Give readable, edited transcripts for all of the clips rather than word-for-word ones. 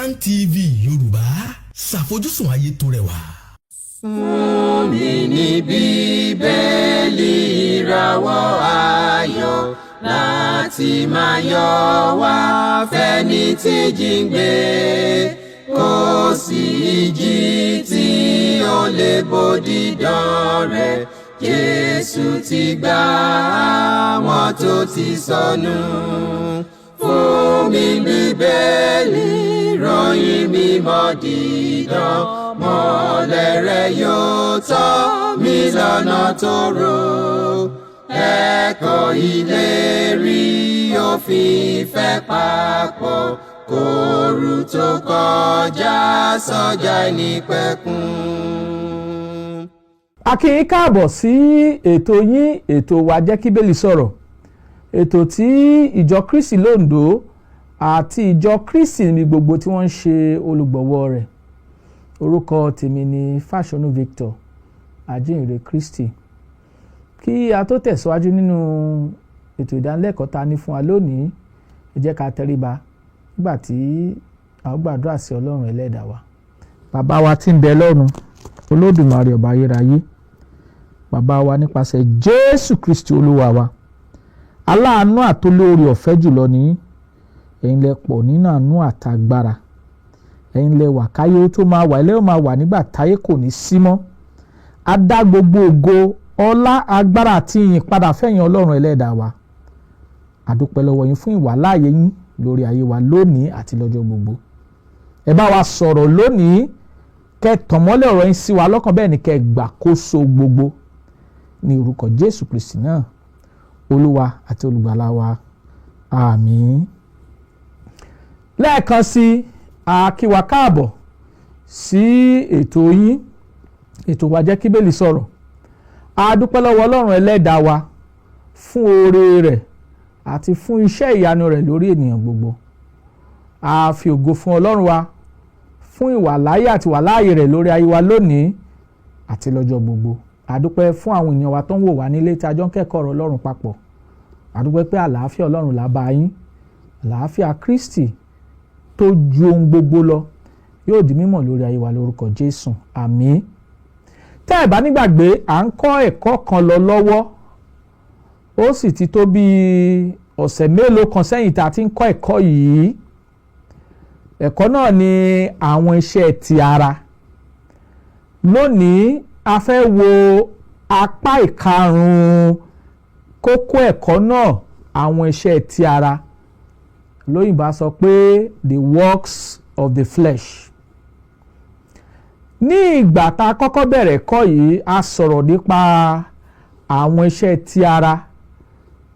Kaftan TV Yorùbá, ṣàfojúsùn ayé tó rẹwà. Fún mi ní Bíbélì, ìràwọ̀ ayọ̀ láti máa yọ wá fẹ́ni tí jíǹgbé. Kò sí ìjì tí ó lè bòdìdán rẹ̀. Jésù ti gbà àwọn tó ti sọnù. Fún mi Bíbélì, ròyìn mímọ́ dídán, mọ́lẹ̀ rẹ̀ yóò tọ́ mi lọ́nà tó rò. Ẹ̀kọ́ ìlérí òfin ìfẹ́ papọ̀ kóoru tó kọjá sọ́jà ìnípẹ̀kun. A kí yín káàbọ̀ sí ètò yín, ètò wa, Jẹ́ kí Bíbélì Sọ̀rọ̀, ètò tí ìjọ Kristi lóńdó àti ìjọ Kristi níbi gbogbo tí wọ́n ń ṣe olùgbọ̀wọ́ rẹ̀. Orúkọ tèmi ni Fáṣọnù Victor, ajínrere Kristi. Kí a tó tẹ̀síwájú nínú ètò ìdánilẹ́kọ̀ọ́ ta ní fún wa lónìí, ẹ jẹ́ ká tẹríba nígbà tí a ó gbàdúrà sí Ọlọ́run Ẹlẹ́dàá wa. Bàbá wa tí ń bẹ lọ́run, Olódùmarè, ọba ayérayé, bàbá wa nípasẹ̀ Jésù Kristi Olúwa wa, aláàánú àtolóore ọ̀fẹ́ jùlọ ní ẹ̀yin, lẹ pọ̀ nínú àánú àtagbára. Ẹ̀yin lẹ wà káyé ó tó máa wà, ẹlẹ́wọ̀n máa wà nígbà táyé kò ní sí mọ́. A dá gbogbo ògo, ọlá, agbára àti ìyìn padà fẹ́yìn Ọlọ́run Ẹlẹ́dàá wa. A dúpẹ́ lọ́wọ́ yín fún ìwàláàyè yín lórí ayé wa lónìí àti lọ́jọ́ gbogbo. Ẹ bá wa sọ̀rọ̀ lónìí, kẹ́ tàn mọ́lẹ̀ ọ̀rọ̀ yín sí wa lọ́kàn, bẹ́ẹ̀ ni kẹ́ gbàkóso gbogbo, ní orúkọ Jésù Kristi náà, Olúwa àti Olùgbàlà wa. Àmín. Lẹ́ẹ̀kan sí, a kí wa káàbọ̀ sí ètò yín, ètò wa, Jẹ́ kí Bíbélì Sọ̀rọ̀. A dúpẹ́ lọ́wọ́ Ọlọ́run Ẹlẹ́dàá wa fún oore rẹ̀ àti fún iṣẹ́ ìyanu rẹ̀ lórí ènìyàn gbogbo. A fi ògo fún Ọlọ́run wa fún ìwàláyé àti ìwàláàyè rẹ̀ lórí ayé wa lónìí àti lọ́jọ́ gbogbo. A dúpẹ́ fún àwọn ènìyàn wa tó ń wò wá nílé tí a jọ ń kẹ́kọ̀ọ́ ọ̀rọ̀ Ọlọ́run papọ̀. A dúpẹ́ pé àlàáfíà Ọlọ́run là bá yín. Àlàáfíà Kristi tó ju ohun gbogbo lọ yóò di mímọ̀ lórí ayé wa lórúkọ Jésù. Àmín. Tẹ́ ẹ̀ bá nígbàgbé, à ń kọ́ ẹ̀kọ́ kan lọ lọ́wọ́. Ó sì ti tó bíi ọ̀sẹ̀ mélòó kan sẹ́yìn tá a ti ń kọ́ ẹ̀kọ́ yìí. Ẹ̀kọ́ náà ni àwọn iṣẹ́ ti ara. Lónìí, a fẹ́ wo apá ìkarùn-ún kókó ẹ̀kọ́ náà, àwọn iṣẹ́ ti ara. Lóyìnbó sọ pé the works of the flesh. Ní ìgbà tá a kọ́kọ́ bẹ̀rẹ̀ ẹ̀kọ́ yìí, a sọ̀rọ̀ nípa àwọn iṣẹ́ ti ara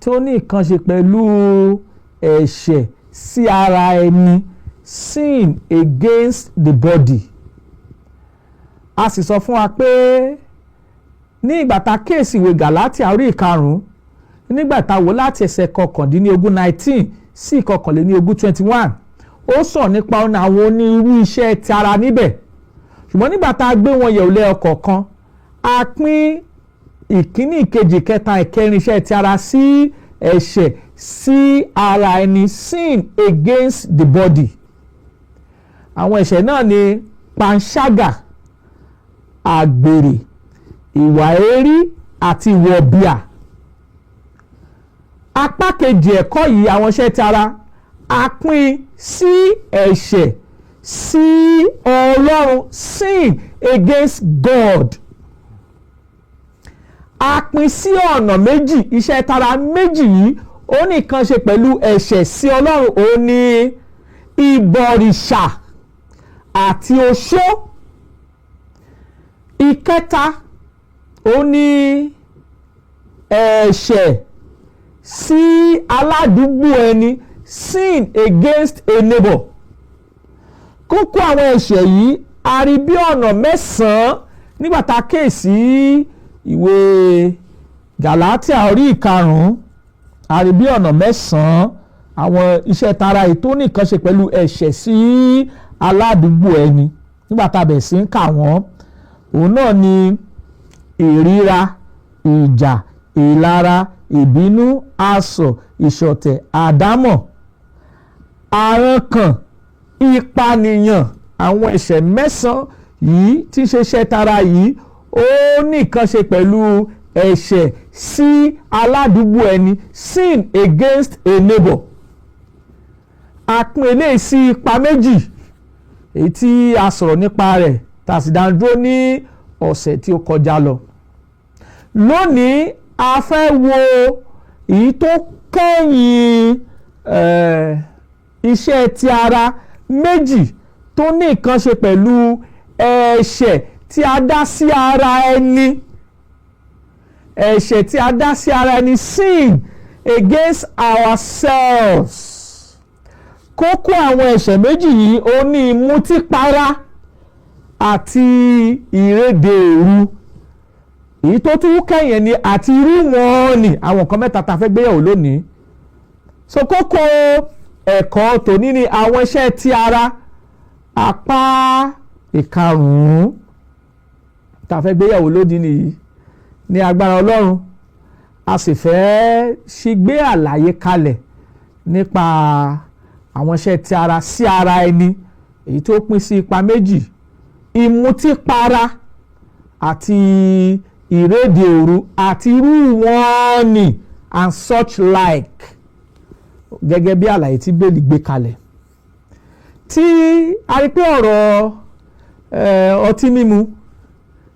tó ní nǹkan ṣe pẹ̀lú ẹ̀ṣẹ̀ sí ara ẹni, sin against the body. A sì sọ fún wa pé ní ìgbà tá a kíyèsí ìwé Gàlátíà orí 5, nígbà tá a wò láti ẹsẹ̀ 19, 19 sí 21, 21, ó sọ nípa ọ̀nà àwọn onírúurú iṣẹ́ ti ara níbẹ̀. Ṣùgbọ́n nígbà tá a gbé wọn yẹ̀wò lẹ́yọ kọ̀ọ̀kan, a pín ìkíní, ìkejì, ìkẹta, ìkẹrin iṣẹ́ ti ara sí ẹ̀ṣẹ̀ sí ara ẹni, sin against the body. Àwọn ẹ̀ṣẹ̀ náà ni panṣágà, àgbèrè, ìwà èérí àti wọ̀bìà. Apá kejì ẹ̀kọ́ yìí, àwọn iṣẹ́ ti ara, a pín sí ẹ̀ṣẹ̀ sí Ọlọ́run, sin against God. A pín sí ọ̀nà méjì. Iṣẹ́ tara méjì yìí, ó ní nǹkan ṣe pẹ̀lú ẹ̀ṣẹ̀ sí Ọlọ́run. Ó ní ìbọ̀rìṣà àti oṣó. Ìkẹta, ó ní ẹ̀ṣẹ̀ sí aládùúgbò ẹni, sin against a neighbor. Kókó àwọn ẹ̀ṣẹ̀ yìí, a rí bí ọ̀nà mẹ́sàn-án nígbà tá a kíyèsí ìwé Gàlátíà orí 5. A rí bí ọ̀nà mẹ́sàn-án àwọn iṣẹ́ tara yìí tó ní nǹkan ṣe pẹ̀lú ẹ̀ṣẹ̀ sí aládùúgbò ẹni. Nígbà tá a bẹ̀ sí ń kà wọ́n, òun náà ni ìríra, ìjà, ìlara, ìbínú, asọ̀, ìṣọ̀tẹ̀, àdámọ̀, àrankàn. Ìpànìyàn. Àwọn ẹ̀ṣẹ̀ mẹ́sàn-án yìí tí ń ṣe iṣẹ́ tara yìí, ó ní nǹkan ṣe pẹ̀lú ẹ̀ṣẹ̀ sí aládùúgbò ẹni, sin against a neighbor. A pín eléyìí sí ipa méjì, èyí tí a sọ̀rọ̀ nípa rẹ̀ tá a sì dá dúró ní ọ̀sẹ̀ tí ó kọjá lọ. Lónìí, a fẹ́ wo èyí tó kẹ́yìn, iṣẹ́ ti ara méjì tó ní nǹkan ṣe pẹ̀lú ẹ̀ṣẹ̀ tí a dá sí ara ẹni, ẹ̀ṣẹ̀ tí a dá sí ara ẹni, sin against ourselves. Kókó àwọn ẹ̀ṣẹ̀ méjì yìí ó ní ìmutípara àti ìréde òru. Èyí tó tún kẹ́yìn ni àti irú wọn ni àwọn nǹkan mẹ́ta tá a fẹ́ gbéyẹ̀wò lónìí. So kókó ẹ̀kọ́ tòní ni àwọn iṣẹ́ ti ara, apá ìkarùn-ún tá a fẹ́ gbéyẹ̀wò lónìí nìyí. Ní agbára Ọlọ́run, a sì fẹ́ ṣì gbé àlàyé kalẹ̀ nípa àwọn iṣẹ́ ti ara sí ara ẹni, èyí tó pín sí ipa méjì, ìmutípara àti ìréde òru àti irú wọn ni, and such like, gẹ́gẹ́ bí àlàyé tí Bíbélì gbé kalẹ̀. Tí a rí pé ọ̀rọ̀ ọtí mímu,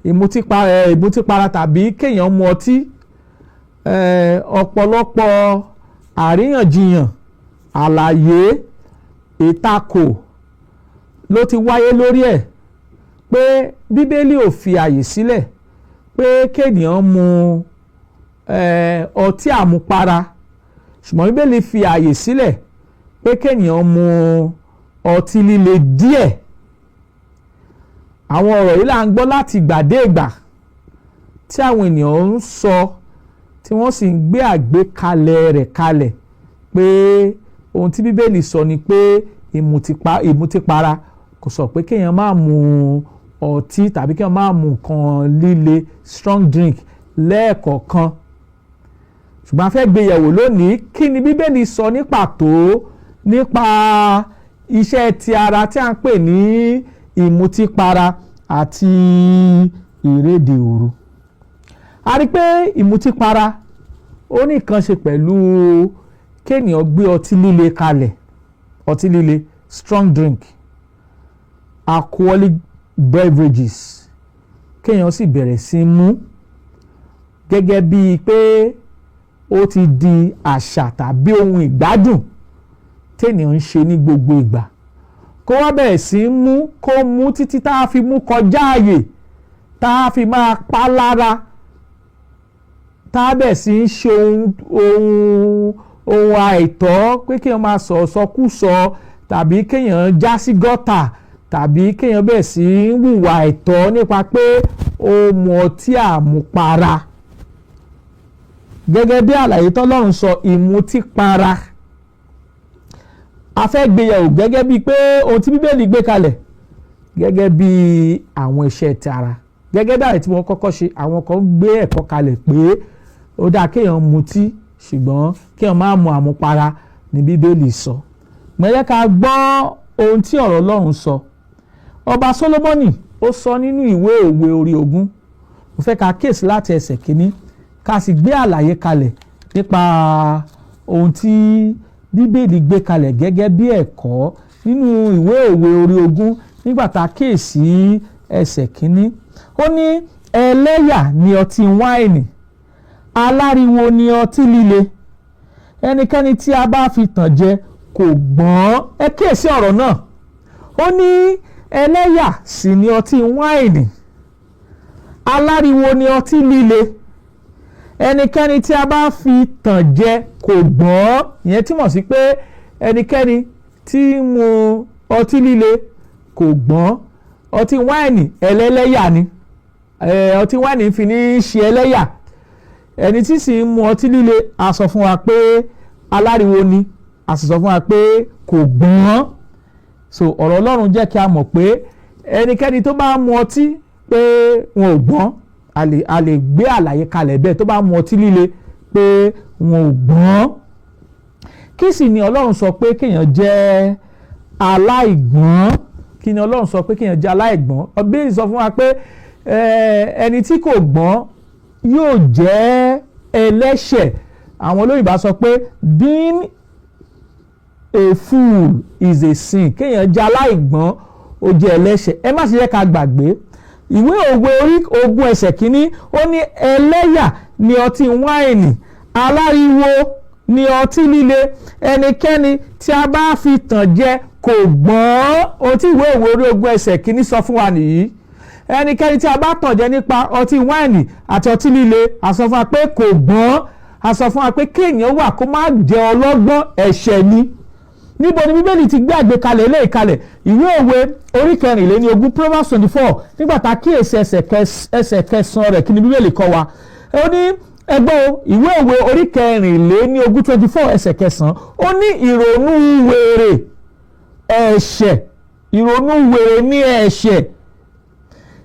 ìmutípara tàbí kéèyàn mu ọtí, ọ̀pọ̀lọpọ̀ àríyànjiyàn, àlàyé, ìtakò ló ti wáyé lórí ẹ̀ pé Bíbélì ò fi àyè sílẹ̀ pé kéèyàn mu ọtí àmupara, ṣùgbọ́n Bíbélì fi àyè sílẹ̀ pé kéèyàn mu ọtí líle díẹ̀. Àwọn ọ̀rọ̀ yìí là ń gbọ́ láti ìgbà dé ìgbà tí àwọn ènìyàn ń sọ, tí wọ́n sì ń gbé àgbékalẹ̀ rẹ̀ kalẹ̀ pé ohun tí Bíbélì sọ ni pé ìmutípara, kò sọ pé kéèyàn máa mu ọtí tàbí kéèyàn máa mu nǹkan líle, strong drink, lẹ́ẹ̀kọ̀ọ̀kan. Ṣùgbọ́n a fẹ́ gbé yẹ̀wò lónìí, kí ni Bíbélì sọ ní pàtó nípa iṣẹ́ ti ara tí a ń pè ní ìmutípara àti ìréde òru? A rí pé ìmutípara, ó ní nǹkan ṣe pẹ̀lú kéèyàn gbé ọtí líle kalẹ̀, ọtí líle, strong drink, alcoholic beverages, kéèyàn sì bẹ̀rẹ̀ sí í mú gẹ́gẹ́ bíi pé ó ti di àṣà tàbí ohun ìgbádùn téèyàn ń ṣe ní gbogbo ìgbà, kó wá bẹ̀rẹ̀ sí í mú, kó mú títí tá a fi mú kọjá àyè, tá a fi máa pa lára, tá a bẹ̀rẹ̀ sí í ṣe ohun àìtọ́, pé kéèyàn máa sọ sọkúsọ tàbí kéèyàn já sí gọ́tà tàbí kéèyàn bẹ̀rẹ̀ sí í hùwà àìtọ́ nípa pé ó mu ọtí àmupara. Gẹ́gẹ́ bí àlàyé tọ́lọ́run sọ, ìmutípara, a fẹ́ gbéyẹ̀wò gẹ́gẹ́ bíi pé ohun tí Bíbélì gbé kalẹ̀ gẹ́gẹ́ bí àwọn iṣẹ́ tara, gẹ́gẹ́ bí àlàyé tí wọ́n kọ́kọ́ ṣe. Àwọn kan gbé ẹ̀kọ́ kalẹ̀ pé ó dáa kéèyàn mutí, ṣùgbọ́n kéèyàn má mu àmupara ní Bíbélì sọ. Mo yẹ ká gbọ́ ohun tí ọ̀rọ̀ Ọlọ́run sọ. Ọba Sólómọ́nì, ó sọ nínú ìwé Òwe orí 20. Mo fẹ́ ká kíyèsí láti ẹsẹ̀ kínní, ká sì gbé àlàyé kalẹ̀ nípa ohun tí Bíbélì gbé kalẹ̀ gẹ́gẹ́ bí ẹ̀kọ́ nínú ìwé Òwe orí 20. Nígbà tá a kíyèsí ẹsẹ̀ kínní, ó ní, "Ẹlẹ́yà ni ọtí wáìnì, aláriwo ni ọtí líle. Ẹnikẹ́ni tí a bá fi tàn jẹ kò gbọ́n." Ẹ kíyèsí ọ̀rọ̀ náà. Ó ní ẹlẹ́yà sì ni ọtí wáìnì, aláriwo ni ọtí líle. Ẹnikẹ́ni tí a bá fi tàn jẹ kò gbọ́n. Ìyẹn túmọ̀ sí pé ẹnikẹ́ni tí ń mu ọtí líle kò gbọ́n. Ọtí wáìnì ẹlẹ́lẹ́yà ni. Ọtí wáìnì ń fi ní í ṣe ẹlẹ́yà. Ẹni tí sì ń mu ọtí líle, a sọ fún wa pé aláriwo ni, a sì sọ fún wa pé kò gbọ́n. So ọ̀rọ̀ Ọlọ́run jẹ́ kí a mọ̀ pé ẹnikẹ́ni tó bá mu ọtí, pé wọn ò gbọ́n. A lè gbé àlàyé kalẹ̀ bẹ́ẹ̀, tó bá mu ọtí líle, pé wọn ò gbọ́n. Kí sì ni Ọlọ́run sọ pé kéèyàn jẹ́ Aláìgbọ́n. Kí ni Ọlọ́run sọ pé kéèyàn jẹ́ aláìgbọ́n? Bíbélì sọ fún wa pé ẹni tí kò gbọ́n yóò jẹ́ ẹlẹ́ṣẹ̀. Àwọn olóyìnbá sọ pé being a fool is a sin. Kéèyàn jẹ́ aláìgbọ́n, ó jẹ́ ẹlẹ́ṣẹ̀. Ẹ má ṣe jẹ́ ká gbàgbé ìwé Òwe orí 20 ẹsẹ̀ 1. Ó ní ẹlẹ́yà ni ọtí wáìnì, aláriwo ni ọtí líle, ẹnikẹ́ni tí a bá fi tàn jẹ kò gbọ́n. Ohun tí ìwé Òwe orí 20 ẹsẹ̀ 1 sọ fún wa nìyí. Ẹnikẹ́ni tí a bá tàn jẹ nípa ọtí wáìnì àti ọtí líle, a sọ fún wa pé kò gbọ́n. A sọ fún wa pé kéèyàn wà kó má jẹ́ ọlọ́gbọ́n, ẹ̀ṣẹ̀ ni. Níbo ni Bíbélì ti gbé àgbékalẹ̀ ilé ìkalẹ̀? Ìwé Òwe orí 24, Proverbs 24. Nígbà tá a kíyèsí ẹsẹ̀ 9 rẹ̀, kí ni Bíbélì kọ́ wa? Ó ní, ẹgbọ́n o, ìwé Òwe orí 24, 24, ẹsẹ̀ 9, ó ní ìrònú wèrè ẹ̀ṣẹ̀, ìrònú wèrè ní ẹ̀ṣẹ̀,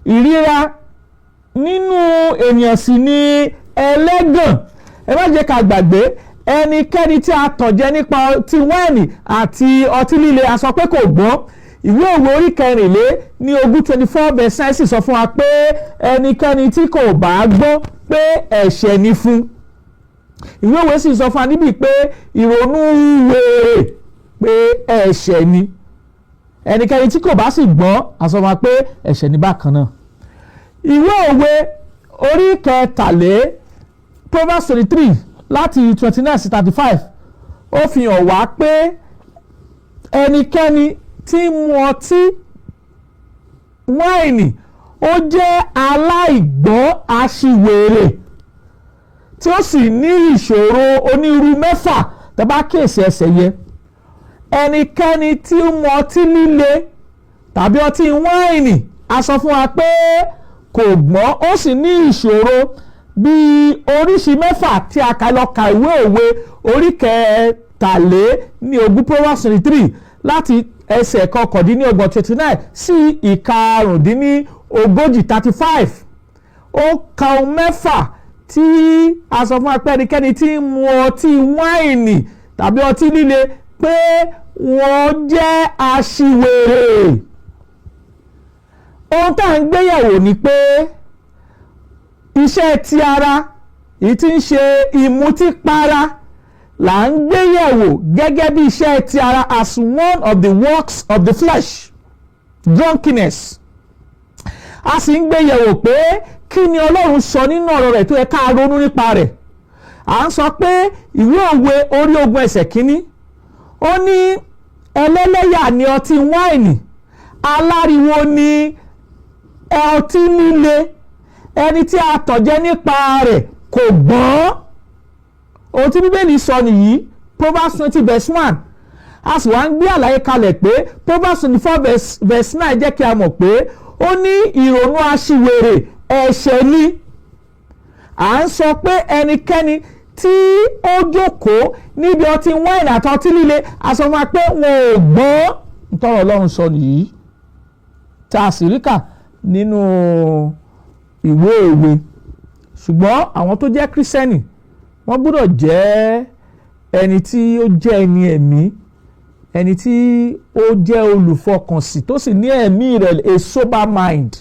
ìríra nínú ènìyàn sì ní ẹlẹ́gàn. Ẹ má jẹ́ ká gbàgbé, ẹnikẹ́ni tí a tàn jẹ nípa ọtí wáìnì àti ọtí líle, a sọ pé kò gbọ́n. Ìwé Òwe orí 24, 24 verse 9 sì sọ fún wa pé ẹnikẹ́ni tí kò bá gbọ́n, pé ẹ̀ṣẹ̀ ni fún. Ìwé Òwe sì sọ fún wa níbi pé ìrònú wèrè, pé ẹ̀ṣẹ̀ ni. Ẹnikẹ́ni tí kò bá sì gbọ́n, a sọ fún wa pé ẹ̀ṣẹ̀ ni bákan náà. Ìwé Òwe orí 23, Proverbs 23, láti 29 sí 35, ó fi hàn wá pé ẹnikẹ́ni tí ń mu ọtí wáìnì, ó jẹ́ aláìgbọ́n, aṣiwèrè, tí ó sì ní ìṣòro onírúurú mẹ́fà. Tẹ́ bá kíyèsí ẹsẹ̀ yẹn, ẹnikẹ́ni tí ń mu ọtí líle tàbí ọtí wáìnì, a sọ fún wa pé kò gbọ́n, ó sì ní ìṣòro bíi oríṣi mẹ́fà tí a kà lọ ka ìwé Òwe orí 23, Proverbs 23, láti ẹsẹ̀ 29, 29, sí 35, 35. Ó ka ohun mẹ́fà tí a sọ fún wa pé ẹnikẹ́ni tí ń mu ọtí wáìnì tàbí ọtí líle, pé wọ́n jẹ́ aṣiwèrè. Ohun tá à ń gbéyẹ̀wò ni pé iṣẹ́ ti ara, èyí tí ń ṣe ìmutípara, là ń gbéyẹ̀wò gẹ́gẹ́ bí iṣẹ́ ti ara, as one of the works of the flesh, drunkenness. A sì ń gbéyẹ̀wò pé kí ni Ọlọ́run sọ nínú ọ̀rọ̀ rẹ̀ tó yẹ ká ronú nípa rẹ̀. À ń sọ pé ìwé Òwe orí 20 ẹsẹ̀ 1, ó ní ẹlẹ́lẹ́yà ni ọtí wáìnì, aláriwo ni ọtí líle, ẹni tí a tàn jẹ nípa rẹ̀ kò gbọ́n. Ohun tí Bíbélì sọ nìyí, Proverbs 20 verse 1. A sì wá ń gbé àlàyé kalẹ̀ pé Proverbs 24 verse 9 jẹ́ kí a mọ̀ pé ó ní ìrònú aṣiwèrè, ẹ̀ṣẹ̀ ni. À ń sọ pé ẹnikẹ́ni tí ó jókòó níbi ọtí wáìnì àti ọtí líle, a sọ fún wa pé wọn ò gbọ́n. Ntọ́rọ̀ Ọlọ́run sọ nìyí tá a sì rí kà nínú ìwé Òwe. Ṣùgbọ́n àwọn tó jẹ́ Kírísítẹ́nì, wọ́n gbọ́dọ̀ jẹ́ ẹni tí ó jẹ́ ẹni ẹ̀mí, ẹni tí ó jẹ́ olùfọkànsìn, tó sì ní ẹ̀mí rẹ̀, a sober mind.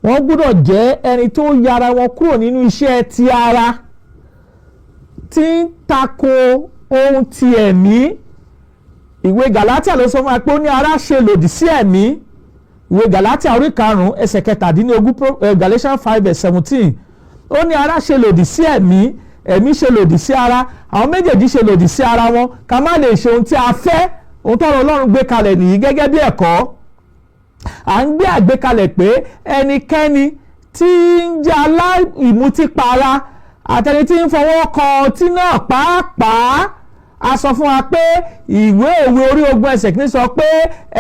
Wọ́n gbọ́dọ̀ jẹ́ ẹni tó yára wọn kúrò nínú iṣẹ́ ti ara tí ń tako ohun ti ẹ̀mí. Ìwé Gàlátíà ló sọ fún wa pé ó ní ara ṣe lòdì sí ẹ̀mí. Ìwé Gàlátíà orí 5 ẹsẹ̀ 17, Galatians 5 verse 17, ó ní ara ṣe lòdì sí ẹ̀mí, ẹ̀mí ṣe lòdì sí ara, àwọn méjèèjì ṣe lòdì sí ara wọn, ká má lè ṣe ohun tí a fẹ́. Ohun tọ́rọ̀ Ọlọ́run gbé kalẹ̀ nìyí gẹ́gẹ́ bí ẹ̀kọ́. À ń gbé àgbékalẹ̀ pé ẹnikẹ́ni tí ń jẹ́ aláìmutípara àtẹni tí ń fọwọ́ kan ọtí náà pàápàá, a sọ fún wa pé ìwé Òwe orí 20 ẹsẹ̀ 1 sọ pé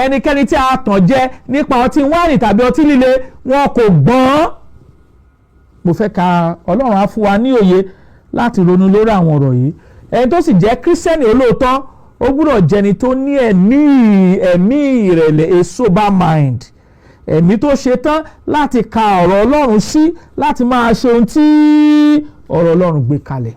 ẹnikẹ́ni tí a tàn jẹ nípa ọtí wáìnì tàbí ọtí líle, wọn kò gbọ́n. Mo fẹ́ ka Ọlọ́run á fún wa ní òye láti ronú lórí àwọn ọ̀rọ̀ yìí. Ẹni tó sì jẹ́ Kírísítẹ́nì olóòótọ́, ó gbúdọ̀ jẹni tó ní ẹ̀mí ìrẹ̀lẹ̀, a sober mind, ẹ̀mí tó ṣe tán láti ka ọ̀rọ̀ Ọlọ́run sí, láti máa ṣe ohun tí ọ̀rọ̀ Ọlọ́run gbé kalẹ̀.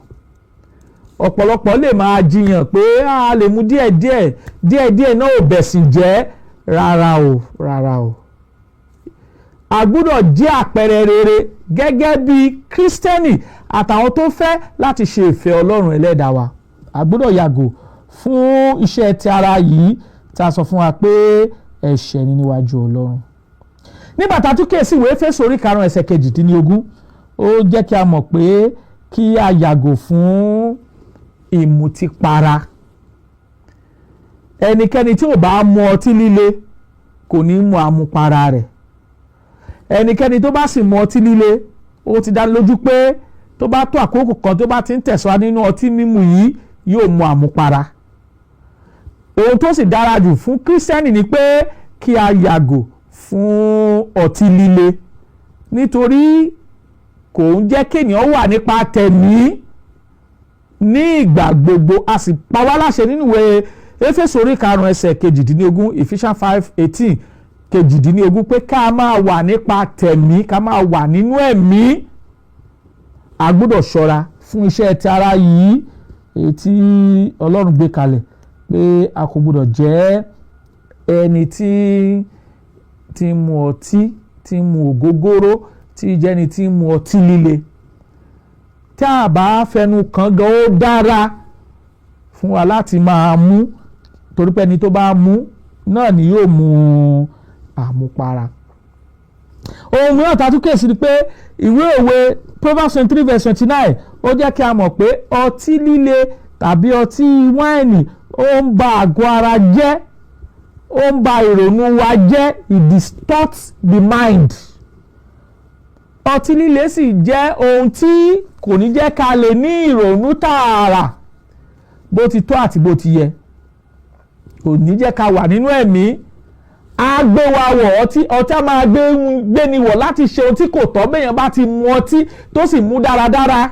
Ọ̀pọ̀lọpọ̀ lè máa jiyàn pé a lè mu díẹ̀díẹ̀, díẹ̀díẹ̀ náà ò bẹ̀sìn jẹ́. Rárá o, rárá o. A gbọ́dọ̀ jẹ́ àpẹẹrẹ rere gẹ́gẹ́ bí Kírísítẹ́nì àtàwọn tó fẹ́ láti ṣe ìfẹ́ Ọlọ́run Ẹlẹ́dàá wa. A gbọ́dọ̀ yàgò fún iṣẹ́ ti ara yìí tá a sọ fún wa pé ẹ̀ṣẹ̀ ni níwájú Ọlọ́run. Nígbà tá a tún kíyèsí ìwé Éfésù orí 5 ẹsẹ̀ 18, ó jẹ́ kí a mọ̀ pé kí a yàgò fún ìmutípara. Ẹnikẹ́ni tí ò bá mu ọtí líle kò ní mu àmupara rẹ̀. Ẹnikẹ́ni tó bá sì mu ọtí líle, ó ti dá lójú pé tó bá tó àkókò kan, tó bá ti ń tẹ̀síwájú nínú ọtí mímu yìí, yóò mu àmupara. Ohun tó sì dára jù fún Kírísítẹ́nì ni pé kí a yàgò fún ọtí líle, nítorí kò ń jẹ́ kéèyàn wà nípa tẹ̀mí ní ìgbà gbogbo. A sì pa wá láṣẹ nínú ìwé Éfésù orí 5 ẹsẹ̀ 18, Ephesians 5:18, 18, pé ká máa wà nípa tẹ̀mí, ká máa wà nínú ẹ̀mí. A gbọ́dọ̀ ṣọ́ra fún iṣẹ́ ti ara yìí, èyí tí Ọlọ́run gbé kalẹ̀ pé a kò gbọ́dọ̀ jẹ́ ẹni tí ń mu ọtí, tí ń mu ògógóró, tí jẹ́ ẹni tí ń mu ọtí líle. Tí a bá fẹnu kàn gan, ó dára fún wa láti máa mú, torí pé ẹni tó bá mú náà ni yóò mu àmupara. Ohun mìíràn tá a tún kíyèsí ni pé ìwé òwe, Proverbs 23 verse 29, ó jẹ́ kí a mọ̀ pé ọtí líle tàbí ọtí wáìnì, ó ń ba àgọ́ ara jẹ́, ó ń ba ìrònú wa jẹ́. It distorts the mind. Ọtí líle sì jẹ́ ohun tí kò ní jẹ́ ká lè ní ìrònú tààrà bó ti tọ́ àti bó ti yẹ, kò ní jẹ́ ká wà nínú ẹ̀mí. Á gbé wa wọ̀ ọtí, ọtí á máa gbé ni wọ̀ láti ṣe ohun tí kò tọ́. Béèyàn bá ti mu ọtí tó sì mú dáradára,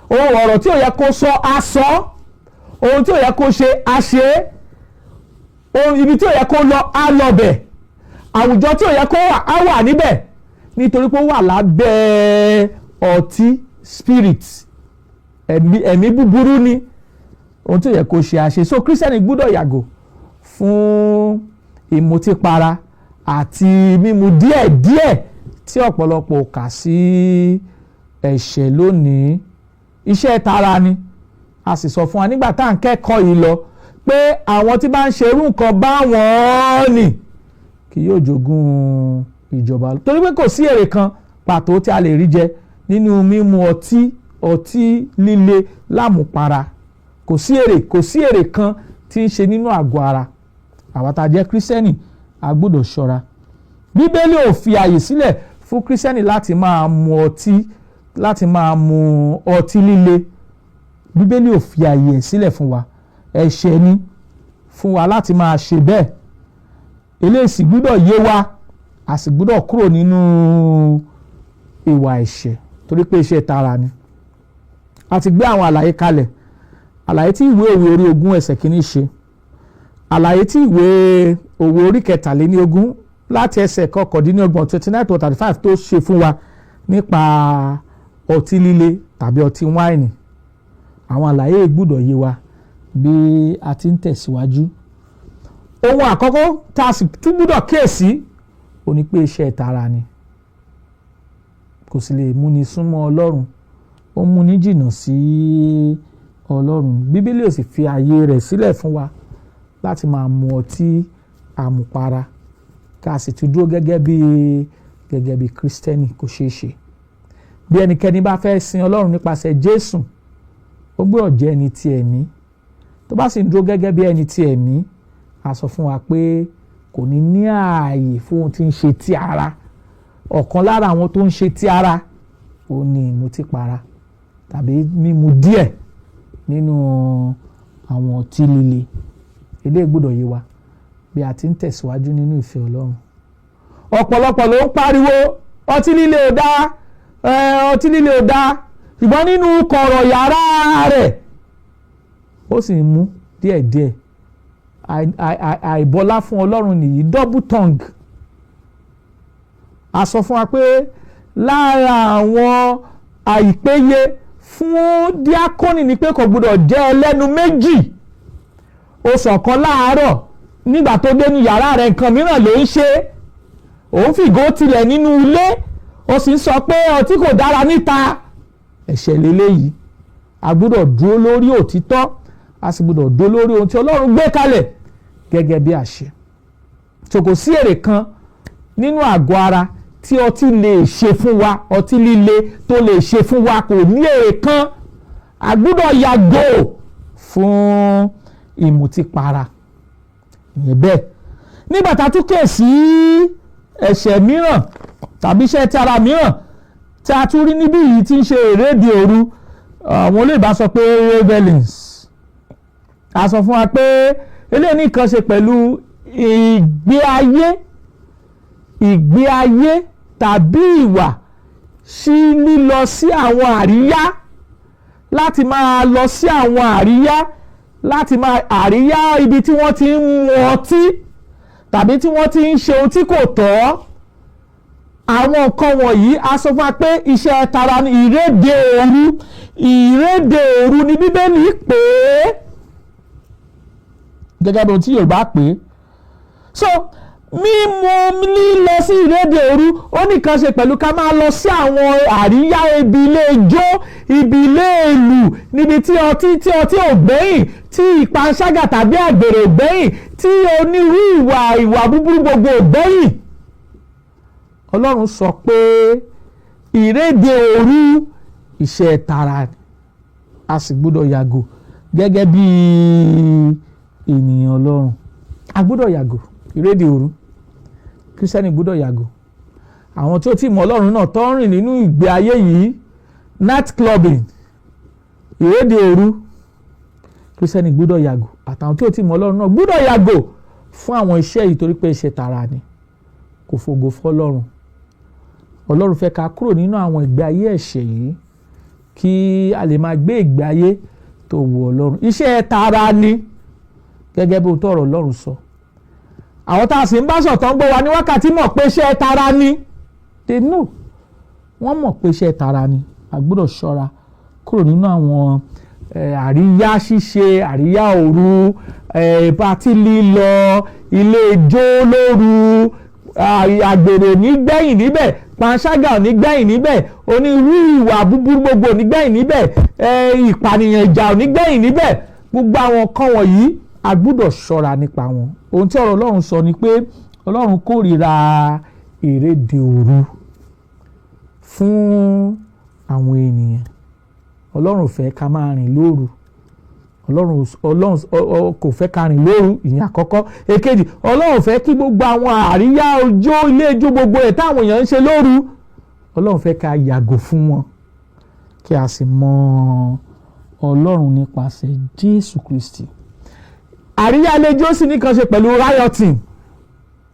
ohun ọ̀rọ̀ tí ò yẹ kó sọ á sọ, ohun tí ò yẹ kó ṣe á ṣe é, ohun ibi tí ò yẹ kó lọ á lọ bẹ̀, àwùjọ tí ò yẹ kó wà á wà níbẹ̀, nítorí pé ó wà lábẹ́ ọtí, spirit, ẹ̀mí búburú ni. Ohun tí ò yẹ kó ṣe á ṣe. So Kírísítẹ́nì gbúdọ̀ yàgò fún ìmutípara àti mímu díẹ̀díẹ̀ tí ọ̀pọ̀lọpọ̀ kà sí ẹ̀ṣẹ̀ lónìí. Iṣẹ́ tara ni. A sì sọ fún wa nígbà tá à ń kẹ́kọ̀ọ́ yìí lọ pé àwọn tí bá ń ṣerú nǹkan báwọn nì kì yóò jogún ìjọba, torí pé kò sí èrè kan pàtó tí a lè rí jẹ nínú mímu ọtí líle lámùpara. Kò sí èrè, kò sí èrè kan tí ń ṣe nínú àgọ́ ara. Àwa tá a jẹ́ Kírísítẹ́nì, a gbọ́dọ̀ ṣọ́ra. Bíbélì ò fi àyè sílẹ̀ fún Kírísítẹ́nì láti máa mu ọtí, láti máa mu ọtí líle. Bíbélì ò fi àyè ẹ̀ sílẹ̀ fún wa. Ẹ̀ṣẹ̀ ni fún wa láti máa ṣe bẹ́ẹ̀. Eléyìí sì gbọ́dọ̀ yé wa, a sì gbọ́dọ̀ kúrò nínú ìwà ẹ̀ṣẹ̀, torí pé iṣẹ́ tara ni. A ti gbé àwọn àlàyé kalẹ̀: àlàyé tí ìwé òwe orí 20 ẹsẹ̀ 1 ṣe, àlàyé tí ìwé òwe orí 23 láti ẹsẹ̀ 29, 29 to 35, tó ṣe fún wa nípa ọtí líle tàbí ọtí wáìnì. Àwọn àlàyé gbọ́dọ̀ yé wa bí a ti ń tẹ̀síwájú. Ohun àkọ́kọ́ tá a sì tún gbọ́dọ̀ kíyèsí ó ní pé iṣẹ́ tara ni, kò sì lè múni súnmọ́ Ọlọ́run, ó múni jìnnà sí Ọlọ́run. Bíbélì ò sì fi ààyè rẹ̀ sílẹ̀ fún wa láti máa mu ọtí àmupara ká sì tún dúró gẹ́gẹ́ bí Kírísítẹ́nì. Kò ṣeé ṣe. Bí ẹnikẹ́ni bá fẹ́ sin Ọlọ́run nípasẹ̀ Jésù, ó gbọ́dọ̀ jẹ́ ẹni ti ẹ̀mí. Tó bá sì ń dúró gẹ́gẹ́ bí ẹni ti ẹ̀mí, a sọ fún wa pé kò ní ní ààyè fún ohun tí ń ṣe ti ara. Ọ̀kan lára àwọn tó ń ṣe ti ara ó ní ìmutípara tàbí mímu díẹ̀ nínú àwọn ọtí líle. Eléyìí gbọ́dọ̀ yé wa bí a ti ń tẹ̀síwájú nínú ìfẹ́ Ọlọ́run. Ọ̀pọ̀lọpọ̀ ló ń pariwo ọtí líle ò dáa, ọtí líle ò dáa, ṣùgbọ́n nínú kọ̀rọ̀ yàrá rẹ̀, ó sì ń mú díẹ̀díẹ̀. Àìbọlá fún Ọlọ́run nìyí, double tongue. A sọ fún wa pé lára àwọn àìpéye fún Fún díákónì ni pé kò gbọ́dọ̀ jẹ́ ẹlẹ́nu méjì. Ó sọ̀kan láàárọ̀, nígbà tó dé ní yàrá rẹ̀, nǹkan mìíràn ló ń ṣe. Òun fìgò tilẹ̀ nínú ilé, ó sì ń sọ pé ọtí kò dára níta. Ẹ̀ṣẹ̀ lélẹ́yìí. A gbọ́dọ̀ dúró lórí òtítọ́, a sì gbọ́dọ̀ dúró lórí ohun tí Ọlọ́run gbé kalẹ̀ gẹ́gẹ́ bí àṣẹ. So kò sí èrè kan nínú àgọ́ ara tí ọtí lè ṣe fún wa. Ọtí líle tó lè ṣe fún wa, kò ní èrè kan. A gbọ́dọ̀ yàgò fún ìmùtípara. Ìyẹn bẹ́ẹ̀. Nígbà tá a tún kè sí ẹ̀ṣẹ̀ mìíràn tàbí iṣẹ́ tí ara mìíràn tí a tún rí níbí yìí, tí ń ṣe ìrédè òru, àwọn olóyìnbá sọ pé revelings. A sọ fún wa pé eléyìí ní nǹkan ṣe pẹ̀lú ìgbé ayé tàbí ìwà sí lílọ sí àwọn àríyá, láti máa lọ sí àwọn àríyá, láti máa àríyá ibi tí wọ́n ti ń mu ọtí tàbí tí wọ́n ti ń ṣe ohun tí kò tọ́. Àwọn nǹkan wọ̀nyí, a sọ fún wa pé iṣẹ́ tara ni ìrédè òru. Ìrédè òru ni Bíbélì pè é, gẹ́gẹ́ bí ohun tí Yorùbá pè é. So mímu, lílọ sí ìrédè òru, ó nìkan ṣe pẹ̀lú ká máa lọ sí àwọn àríyá, ibi ilé ijó, ibi ilé ìlú, níbi tí ọtí ò gbẹ́yìn, tí ìpanṣágà tàbí àgbèrè ò gbẹ́yìn, tí onírú ìwà búburú gbogbo ò gbẹ́yìn. Ọlọ́run sọ pé ìrédè òru, iṣẹ́ tara ni, a sì gbọ́dọ̀ yàgò. Gẹ́gẹ́ bí ènìyàn Ọlọ́run, a gbọ́dọ̀ yàgò ìrédè òru. Kírísítẹ́nì gbọ́dọ̀ yàgò. Àwọn tí ó ti mọ Ọlọ́run náà tó ń rìn nínú ìgbé ayé yìí, night clubbing, ìrédè òru, kírísítẹ́nì gbọ́dọ̀ yàgò, àtàwọn tí ó ti mọ Ọlọ́run náà gbọ́dọ̀ yàgò fún àwọn iṣẹ́ yìí, torí pé iṣẹ́ tara ni, kò fògo fọ́lọ́run. Ọlọ́run fẹ́ ká kúrò nínú àwọn ìgbé ayé ẹ̀ṣẹ̀ yìí, kí a lè máa gbé ìgbé ayé tó wù Ọlọ́run. Iṣẹ́ tara ni, gẹ́gẹ́ bí ohun tó ọ̀rọ̀ Ọlọ́run sọ. Àwọn tá a sì ń bá sọ̀tàn gbọ́ wa ní wákàtí mọ̀ pé iṣẹ́ tara ni. They know, wọ́n mọ̀ pé iṣẹ́ tara ni. A gbọ́dọ̀ ṣọ́ra kúrò nínú àwọn àríyá ṣíṣe, àríyá òru, party lílọ, ilé ijó lóru. Àgbèrè nígbẹ̀yìn níbẹ̀, panṣágà nígbẹ̀yìn níbẹ̀, onírú ìwà búburú gbogbo nígbẹ̀yìn níbẹ̀, ìpànìyàn, ìjà nígbẹ̀yìn níbẹ̀. Gbogbo àwọn nǹkan wọ̀nyí, a gbọ́dọ̀ ṣọ́ra nípa wọn. Ohun tí ọ̀rọ̀ Ọlọ́run sọ ni pé Ọlọ́run kórìíra ìrédè òru fún àwọn ènìyàn. Ọlọ́run fẹ́ ká máa rìn lóru. Ọlọ́run kò fẹ́ ká rìn lóru. Ìyẹn àkọ́kọ́. Èkejì, Ọlọ́run fẹ́ kí gbogbo àwọn àríyá ọjọ́, ilé ijó gbogbo ẹ̀ táwọn èèyàn ń ṣe lóru, Ọlọ́run fẹ́ ká yàgò fún wọn, kí a sì mọ Ọlọ́run nípasẹ̀ Jésù Kristi. Àríyá ilé ijó sì ní kan ṣe pẹ̀lú rioting,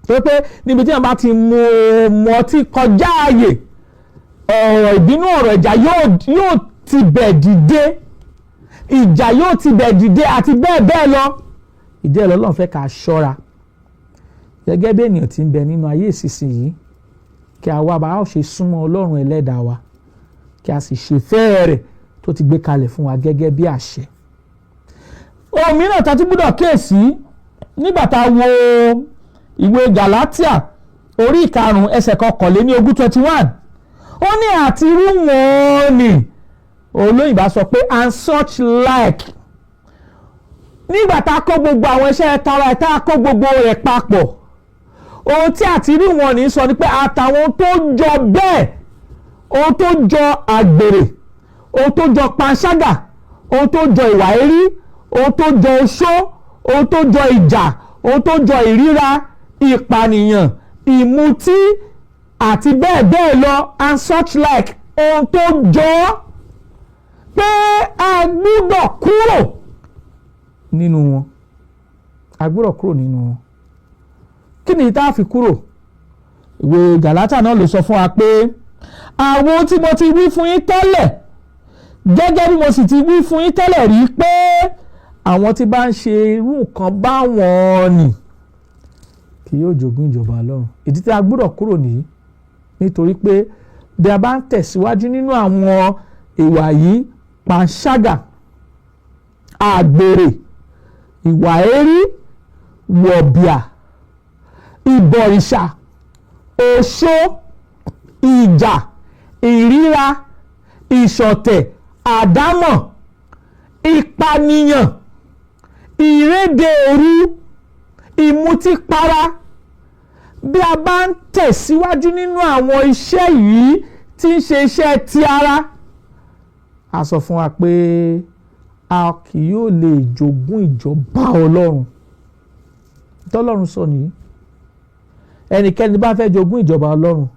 tó pé níbi tí wọ́n bá ti mu ọtí kọjá ààyè, ọ̀rọ̀ ìbínú, ọ̀rọ̀ ìjà yóò ti bẹ̀ dìde, ìjà yóò ti bẹ̀ dìde, àti bẹ́ẹ̀ bẹ́ẹ̀ lọ. Ìdí ẹ̀ lọ́lọ́run fẹ́ ká ṣọ́ra gẹ́gẹ́ bí ènìyàn tí ń bẹ nínú ayé ìsinsìnyí, kí a wá bá a ṣe súnmọ́ Ọlọ́run Ẹlẹ́dàá wa, kí a sì ṣe fẹ́ rẹ̀ tó ti gbé kalẹ̀ fún wa gẹ́gẹ́ bí àṣẹ. Ohun mìíràn tá a tún gbọ́dọ̀ kíyèsí, nígbà tá a wo ìwé Galatia orí 5, ẹsẹ̀ 21, 21, ó ní àti irú wọn ni, olóyìnbá sọ pé "and such like". Nígbà tá a kó gbogbo àwọn iṣẹ́ tara ẹ̀, tá a kó gbogbo rẹ̀ papọ̀, ohun tí àti rí wọn ní sọ ni pé àtàwọn tó jọ bẹ́ẹ̀, ohun tó jọ àgbèrè, ohun tó jọ panṣágà, ohun tó jọ ìwà èérí, ohun tó jọ oṣó, ohun tó jọ ìjà, ohun tó jọ ìríra, ìpànìyàn, ìmutí àti bẹ́ẹ̀ bẹ́ẹ̀ lọ, and such like, ohun tó jọ ọ́, pé a gbúdọ̀ kúrò nínú wọn. A gbúdọ̀ kúrò nínú wọn. Kí ni tá a fi kúrò? Ìwé Gàlátíà náà ló sọ fún wa pé àwọn tí mo ti wí fún yín tẹ́lẹ̀, gẹ́gẹ́ bí mo sì ti wí fún yín tẹ́lẹ̀ rí, pé àwọn tí bá ń ṣe irú nǹkan báwọn nì kì yóò jogún ìjọba Ọlọ́run. Ìdí tí a gbúdọ̀ kúrò nìyí, nítorí pé bí a bá ń tẹ̀síwájú nínú àwọn ìwà yìí Panṣágà, àgbèrè, ìwà èérí, wọ̀bìà, ìbọ̀rìṣà, oṣó, ìjà, ìríra, ìṣọ̀tẹ̀, àdámọ̀, ìpànìyàn, ìréde òru, ìmutípara. Bí a bá ń tẹ̀síwájú nínú àwọn iṣẹ́ yìí tí ń ṣe iṣẹ́ ti ara, a sọ fún wa pé a kì yóò lè jogún ìjọba Ọlọ́run. Tọ́lọ́run sọ nìyí. Ẹnikẹ́ni bá fẹ́ jogún ìjọba Ọlọ́run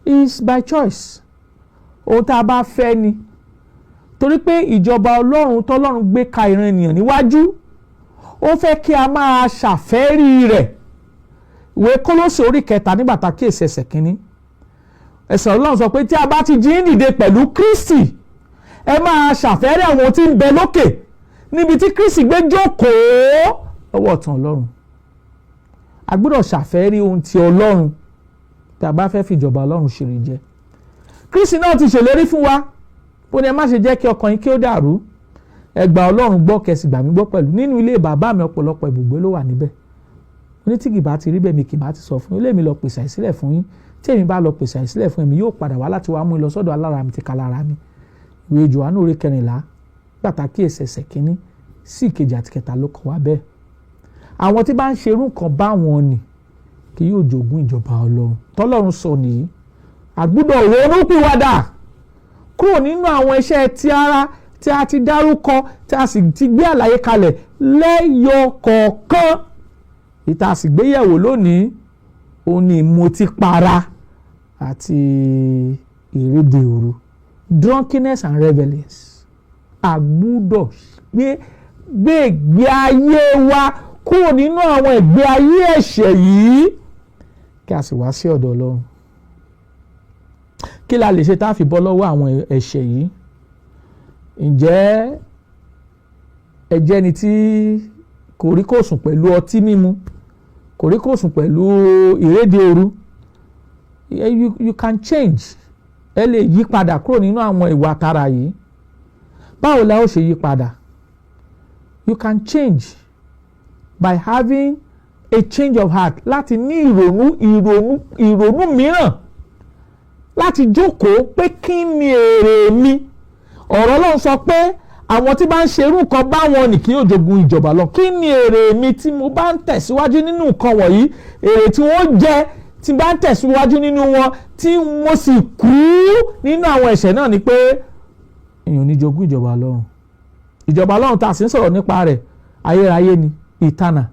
is by choice. Ohun tá a bá fẹ́ ni, torí pé ìjọba Ọlọ́run tọ́lọ́run gbé ka ìran ènìyàn níwájú, ó fẹ́ kí a máa ṣàfẹ́rí rẹ̀. Ìwé Kólósè orí 3, nígbà tá a kíyèsí ẹsẹ̀ 1, ẹsẹ̀ Ọlọ́run sọ pé tí a bá ti jí dìde pẹ̀lú Kristi, ẹ máa ṣàfẹ́rí àwọn tí ń bẹ lókè, níbi tí Kristi gbé jókòó lọ́wọ́ ọ̀tún Ọlọ́run. A gbọ́dọ̀ ṣàfẹ́rí ohun ti Ọlọ́run tí a bá fẹ́ fìjọba Ọlọ́run ṣèrè jẹ. Kristi náà ti ṣèlérí fún wa bó ní, "Ẹ má ṣe jẹ́ kí ọkàn yín kí ó dàrú. Ẹ gba Ọlọ́run gbọ́, kẹ́ sì gbà mí gbọ́ pẹ̀lú. Nínú ilé bàbá mi, ọ̀pọ̀lọpọ̀ ibùgbé ló wà níbẹ̀." Ní tí kì bá ti rí bẹ́ẹ̀, mi kì bá ti sọ fún yín. Ilé mi lọ pèsè àìsílẹ̀ fún yín. Tí èmi bá lọ pèsè àìsílẹ̀ fún, èmi yóò padà wá láti wá mú yín lọ sọ́dọ̀ alára mi ti ka lára mi. Ìwé Jòhánù orí 14, pàtàkì ẹsẹ̀ 1 sí 2 àti 3 ló kọ wá bẹ́ẹ̀. Àwọn tí bá ń ṣerú nǹkan báwọn ni kì yóò jogún ìjọba Ọlọ́run. Tọ́lọ́run sọ nìyí. A gbọ́dọ̀ ronúpìwàdà kúrò nínú àwọn iṣẹ́ ti ara tí a ti dárúkọ, tí a sì ti gbé àlàyé kalẹ̀ lẹ́yọ kọ̀ọ̀kan. Ìta sì gbéyẹ̀wò lónìí, òun ni ìmutípara àti ìréde òru, drunkenness and revelings. A gbọ́dọ̀ gbé ìgbé ayé wa kúrò nínú àwọn ìgbé ayé ẹ̀ṣẹ̀ yìí, kí a sì wá sí ọ̀dọ̀ Ọlọ́run. Kí la lè ṣe tá a fi bọ́ lọ́wọ́ àwọn ẹ̀ṣẹ̀ yìí? Ǹjẹ́ ẹ jẹ́ ẹni tí kòríkòsùn pẹ̀lú ọtí mímu, kòríkòsùn pẹ̀lú ìréde òru? You can change. Ẹ lè yí padà kúrò nínú àwọn ìwà tara yìí. Báwo la ó ṣe yí padà? You can change by having a change of heart, láti ní ìrònú mìíràn, láti jókòó pé kí ni èrè mi? Ọ̀rọ̀ Ọlọ́run sọ pé àwọn tí bá ń ṣerú nǹkan báwọn ní kí yóò jogun ìjọba lọ. Kí ni èrè mi tí mo bá ń tẹ̀síwájú nínú nǹkan wọ̀nyí? Èrè tí wọ́n jẹ tí bá ń tẹ̀síwájú nínú wọn, tí mo sì kú nínú àwọn ẹ̀ṣẹ̀ náà, ni pé èèyàn ní jogún ìjọba Ọlọ́run. Ìjọba Ọlọ́run tá a sì ń sọ̀rọ̀ nípa rẹ̀, ayérayé ni, ìtànà.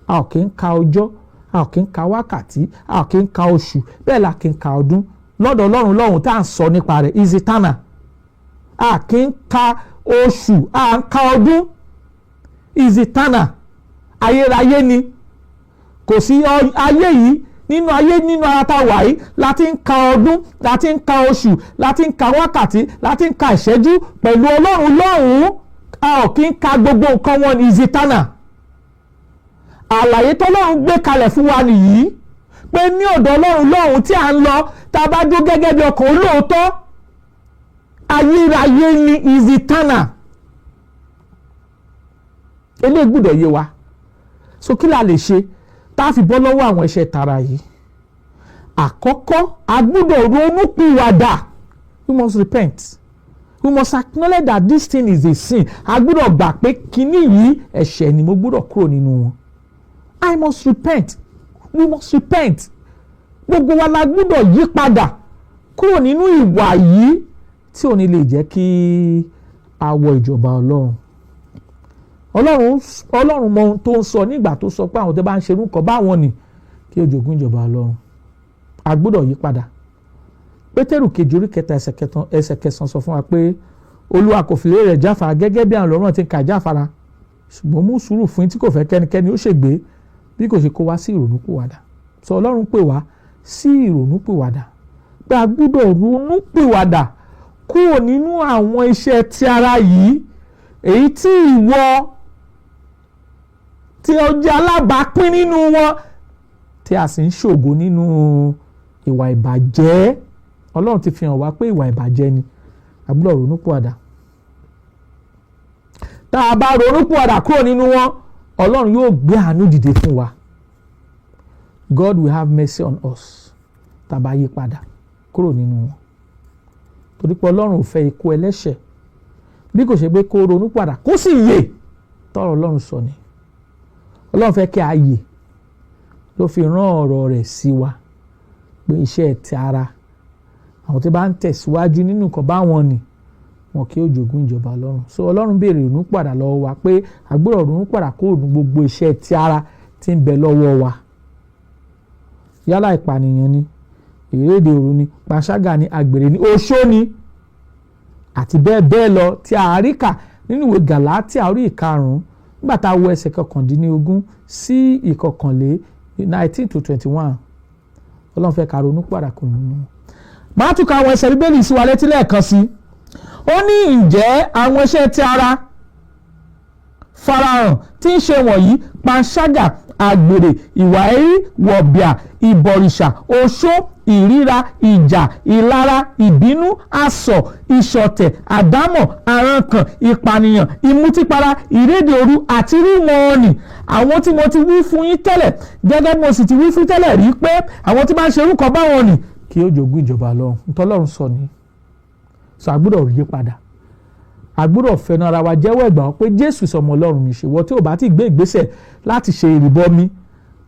A ò kí ń ka ọjọ́, a ò kí ń ka wákàtí, a ò kí ń ka oṣù, bẹ́ẹ̀ la kí ń ka ọdún lọ́dọ̀ Ọlọ́run lọ́hùn tá à ń sọ nípa rẹ̀. Is eternal. A kì í ka oṣù, a ń ka ọdún. Is eternal, ayérayé ni. Kò sí ayé yìí, nínú ayé, nínú ara tá a wà yìí, la ti ń ka ọdún, la ti ń ka oṣù, la ti ń ka wákàtí, la ti ń ka ìṣẹ́jú. Pẹ̀lú Ọlọ́run lọ́hùn-ún, a ò kí ń ka gbogbo nǹkan wọn. Is eternal. Àlàyé tọ́lọ́run gbé kalẹ̀ fún wa nìyí, pé ní ọ̀dọ̀ Ọlọ́run lọ́hùn tí à ń lọ, tá a bá dúró gẹ́gẹ́ bí ọkàn olóòótọ́, ayérayé ni, is eternal. Eléyìí gbọ́dọ̀ yé wa. So kí la lè ṣe tá a fi bọ́ lọ́wọ́ àwọn ẹ̀ṣẹ̀ tara yìí? Àkọ́kọ́, a gbọ́dọ̀ ronú pìwàdà. We must repent. We must acknowledge that this thing is a sin. A gbọ́dọ̀ gbà pé kíní yìí, ẹ̀ṣẹ̀ ni, mo gbọ́dọ̀ kúrò nínú wọn. I must repent. We must repent. Gbogbo wa la gbọ́dọ̀ yí padà kúrò nínú ìwà yìí tí ò ní lè jẹ́ kí a wọ ìjọba Ọlọ́run. Ọlọ́run mọ ohun tó ń sọ nígbà tó sọ pé àwọn tó bá ń ṣerú nǹkan báwọn ni kí ó jogún ìjọba Ọlọ́run. A gbọ́dọ̀ yí padà. Pétérù kejì orí 3, ẹsẹ̀ 9 sọ fún wa pé Olúwa kò fi ìlérí rẹ̀ jáfara, gẹ́gẹ́ bí àwọn ọlọ́run ti ń ka jáfara, ṣùgbọ́n mú sùúrù fún yín, tí kò fẹ́ kẹ́nikẹ́ni ó ṣègbé, bí kò ṣe kó wá sí ìrònúpìwàdà. Sọ Ọlọ́run pè wá sí ìrònúpìwàdà, pé a gbọ́dọ̀ ronúpìwàdà kúrò nínú àwọn iṣẹ́ ti ara yìí, èyí tí ìwọ tí ó jẹ́ alábàápín nínú wọn, tí a sì ń ṣògo nínú ìwà ìbàjẹ́. Ọlọ́run ti fi hàn wá pé ìwà ìbàjẹ́ ni. A gbọ́dọ̀ ronúpìwàdà. Tá a bá ronúpìwàdà kúrò nínú wọn, Ọlọ́run yóò gbé àánú dìde fún wa. God will have mercy on us tá a bá yí padà kúrò nínú wọn, torí pé Ọlọ́run ò fẹ́ ikú ẹlẹ́ṣẹ̀ bí kò ṣe pé kó ronúpìwàdà kó sì yè. Tọ́rọ̀ Ọlọ́run sọ ni, Ọlọ́run fẹ́ kí a yè, ló fi rán ọ̀rọ̀ rẹ̀ sí wa pé iṣẹ́ ti ara, àwọn tí bá ń tẹ̀síwájú nínú nǹkan báwọn ni wọn kì í jogún ìjọba Ọlọ́run. So Ọlọ́run béèrè ìrònúpìwàdà lọ́wọ́ wa, pé a gbọ́dọ̀ ronúpìwàdà kúrò ní gbogbo iṣẹ́ ti ara tí ń bẹ lọ́wọ́ wa, yálà ìpànìyàn ni, ìrédè òru ni, panṣágà ni, àgbèrè ni, oṣó ni, àti bẹ́ẹ̀ bẹ́ẹ̀ lọ, tí a rí kà nínú ìwé Gàlátíà orí 5, nígbà tá a wo ẹsẹ̀ 19 sí 21, 19 to 21. Ọlọ́run fẹ́ ká ronú padà kò nínú. Màá tún ka àwọn ẹsẹ̀ Bíbélì sí wa létí lẹ́ẹ̀kan sí. Ó ní, ǹjẹ́ àwọn iṣẹ́ ti ara farahàn, tí ń ṣe wọ̀nyí: panṣágà, àgbèrè, ìwà èérí, wọ̀bìà, ìbọ̀rìṣà, oṣó, ìríra, ìjà, ìlara, ìbínú, asọ̀, ìṣọ̀tẹ̀, àdámọ̀, àrankàn, ìpànìyàn, ìmutípara, ìrédè òru àti irú wọn ni. Àwọn tí mo ti wí fún yín tẹ́lẹ̀, gẹ́gẹ́ bí mo sì ti wí fún tẹ́lẹ̀ rí, pé àwọn tí máa ń ṣe irúkọ báwọn ni kí ó jogún ìjọba Ọlọ́run. Ntọ́lọ́run sọ ni. Sọ a gbọ́dọ̀ yí padà, a gbọ́dọ̀ fẹnu ara wa jẹ́wọ́ ẹ̀gbà pé Jésù sọmọ Ọlọ́run ní ṣe. Wọ́n tí ò bá ti gbé ìgbésẹ̀ láti ṣe ìrìbọmi,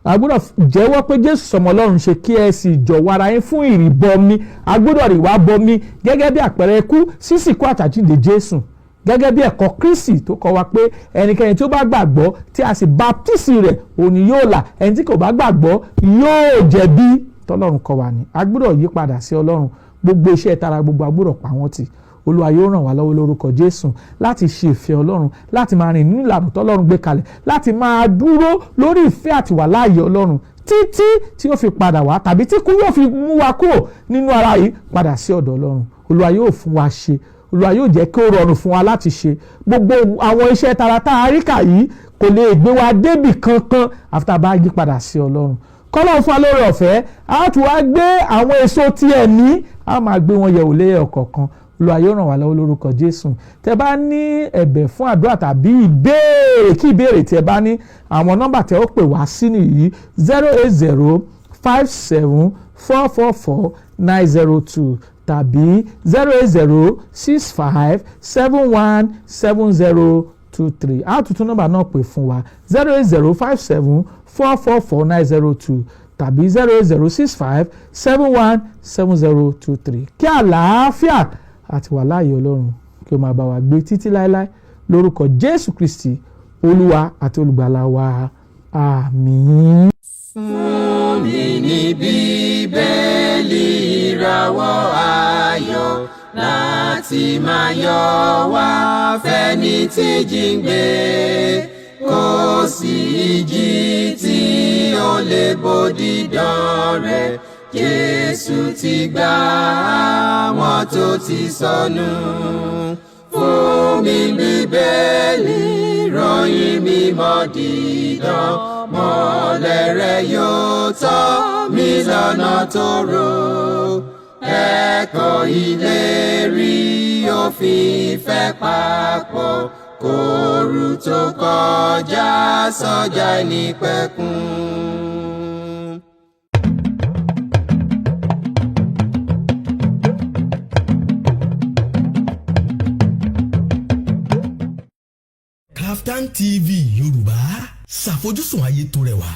a gbọ́dọ̀ jẹ́wọ́ pé Jésù sọmọ Ọlọ́run ṣe, kí ẹ sì jọ̀wọ́ ara yín fún ìrìbọmi. A gbọ́dọ̀ rì wá bọmi gẹ́gẹ́ bí àpẹẹrẹ ikú, sísìnkú àtàjíǹde Jésù, gẹ́gẹ́ bí ẹ̀kọ́ Kristi tó kọ́ wa pé ẹnikẹ́ni tí ó bá gbàgbọ́ tí a sì baptisi rẹ̀, òun ni yóò là, ẹni tí kò bá gbàgbọ́ yóò jẹ̀bi. Tọ́lọ́run kọ́ wa ni. A gbọ́dọ̀ yí padà sí Ọlọ́run. Gbogbo iṣẹ́ tara gbogbo, a gbọ́dọ̀ pa wọ́n tì. Olúwa yóò ràn wá lọ́wọ́ lórúkọ Jésù láti ṣe ìfẹ́ Ọlọ́run, láti máa rìn nínú ìlànà tọ́lọ́run gbé kalẹ̀, láti máa dúró lórí ìfẹ́ àti wà láàyè Ọlọ́run títí tí ó fi padà wá, tàbí tí kú yóò fi mú wa kúrò nínú ara yìí padà sí ọ̀dọ̀ Ọlọ́run. Olúwa yóò fún wa ṣe. Olúwa yóò jẹ́ kí ó rọrùn fún wa láti ṣe. Gbogbo àwọn iṣẹ́ tara tá a rí kà yìí kò lè gbé wa débì kankan àfi tá a bá yí padà sí Ọlọ́run. Kọ́lọ́run fún wa lóore ọ̀fẹ́. A tún wá gbé àwọn èso tí ẹ̀mí, a máa gbé wọn yẹ̀wò lẹ́yọ̀ kọ̀ọ̀kan. Olúwa yóò ràn wá lọ́wọ́ lórúkọ Jésù. Tẹ́ bá ní ẹ̀bẹ̀ fún àdúrà tàbí ìbéèrè kí ìbéèrè tí ẹ bá ní, àwọn nọ́mbà tẹ́ ó pè wá sí nìyí: 08057444902 tàbí 08065717023. A tún tún nọ́mbà náà pè fún wa: 08057444902 tàbí 08065717023. Kí àlàáfíà àti wà láàyè Ọlọ́run kí ó máa bá wa gbé títí láéláé lórúkọ Jésù Kristi, Olúwa àti Olùgbàlà wa. Àmín. Fún mi ní Bíbélì, ìràwọ̀ ayọ̀, láti máa yọ wá fẹ́ni tí jíǹgbé. Kò sí ìjì tí ó lè bo dídán rẹ̀. Jésù ti gbà àwọn tó ti sọnù. Fún mi Bíbélì, ròyìn mímọ́ dídán, mọ́lẹ̀ rẹ̀ yóò tọ́ mi lọ́nà tó rò. Ẹ̀kọ́ ìlérí òfin ìfẹ́ papọ̀ kóoru tó kọjá sọ́jà nípẹ̀kun. Kaftan TV Yorùbá, ṣàfojúsùn ayé tó rẹwà.